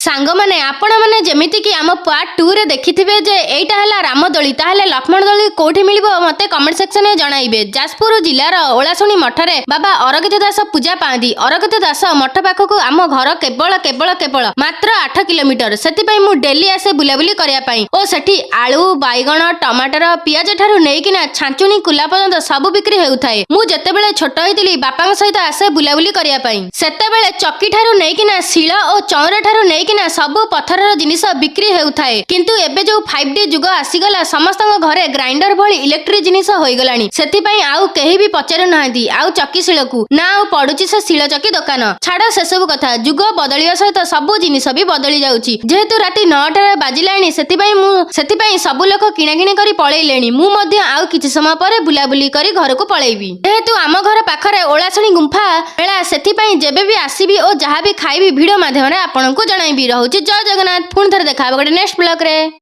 ସାଙ୍ଗମାନେ, ଆପଣମାନେ ଯେମିତିକି ଆମ ପାର୍ଟ 2ରେ ଦେଖିଥିବେ ଯେ ଏଇଟା ହେଲା ରାମଦୋଳି, ତାହେଲେ ଲକ୍ଷ୍ମଣ ଦୋଳି କୋଉଠି ମିଳିବ, ମତେ କମେଣ୍ଟ ସେକ୍ସନରେ ଜଣାଇବେ। ଯାଜପୁର ଜିଲ୍ଲାର ଓଳାଶୁଣୀ ମଠରେ ବାବା ଅରକ୍ଷିତ ଦାସ ପୂଜା ପାଆନ୍ତି। ଅରକ୍ଷିତ ଦାସ ମଠ ପାଖକୁ ଆମ ଘର କେବଳ କେବଳ କେବଳ ମାତ୍ର 8 କିଲୋମିଟର। ସେଥିପାଇଁ ମୁଁ ଡେଲି ଆସେ ବୁଲାବୁଲି କରିବା ପାଇଁ ଓ ସେଠି ଆଳୁ, ବାଇଗଣ, ଟମାଟର, ପିଆଜ ଠାରୁ ନେଇକିନା ଛାଞ୍ଚୁଣି, କୁଲା ପର୍ଯ୍ୟନ୍ତ ସବୁ ବିକ୍ରି ହେଉଥାଏ। ମୁଁ ଯେତେବେଳେ ଛୋଟ ହେଇଥିଲି, ବାପାଙ୍କ ସହିତ ଆସେ ବୁଲାବୁଲି କରିବା ପାଇଁ। ସେତେବେଳେ ଚକି ଠାରୁ ନେଇକିନା ଶିଳ ଓ ଚଉଁରା ଠାରୁ ନେଇକିନା ସବୁ ପଥରର ଜିନିଷ ବିକ୍ରି ହେଉଥାଏ। କିନ୍ତୁ ଏବେ ଯୋଉ 5T ଯୁଗ ଆସିଗଲା, ସମସ୍ତଙ୍କ ଘରେ ଗ୍ରାଇଣ୍ଡର ଭଳି ଇଲେକ୍ଟ୍ରିକ ଜିନିଷ ହୋଇଗଲାଣି। ସେଥିପାଇଁ ଆଉ କେହି ବି ପଚାରୁ ନାହାନ୍ତି ଆଉ ଚକି ଶିଳକୁ, ନା ଆଉ ପଡୁଛି ସେ ଶିଳ ଚକି ଦୋକାନ। ଛାଡ ସେସବୁ କଥା, ଯୁଗ ବଦଳିବା ସହିତ ସବୁ ଜିନିଷ ବି ବଦଳି ଯାଉଛି। ଯେହେତୁ ରାତି 9ଟା ବାଜିଲାଣି, ସେଥିପାଇଁ ସବୁ ଲୋକ କିଣାକିଣି କରି ପଳେଇଲେଣି। ମୁଁ ମଧ୍ୟ ଆଉ କିଛି ସମୟ ପରେ ବୁଲାବୁଲି କରି ଘରକୁ ପଳେଇବି। ଯେହେତୁ ଆମ ଘର ପାଖରେ ଓଳାଶୁଣୀ ଗୁମ୍ଫା ମେଳା, ସେଥିପାଇଁ ଯେବେ ବି ଆସିବି ଓ ଯାହା ବି ଖାଇବି, ଭିଡିଓ ମାଧ୍ୟମରେ ଆପଣଙ୍କୁ ଜଣାଇବି। ରହୁଛି, ଜୟ ଜଗନ୍ନାଥ। ପୁଣି ଥରେ ଦେଖା ହବ ଗୋଟେ ନେକ୍ସଟ ବ୍ଲଗରେ।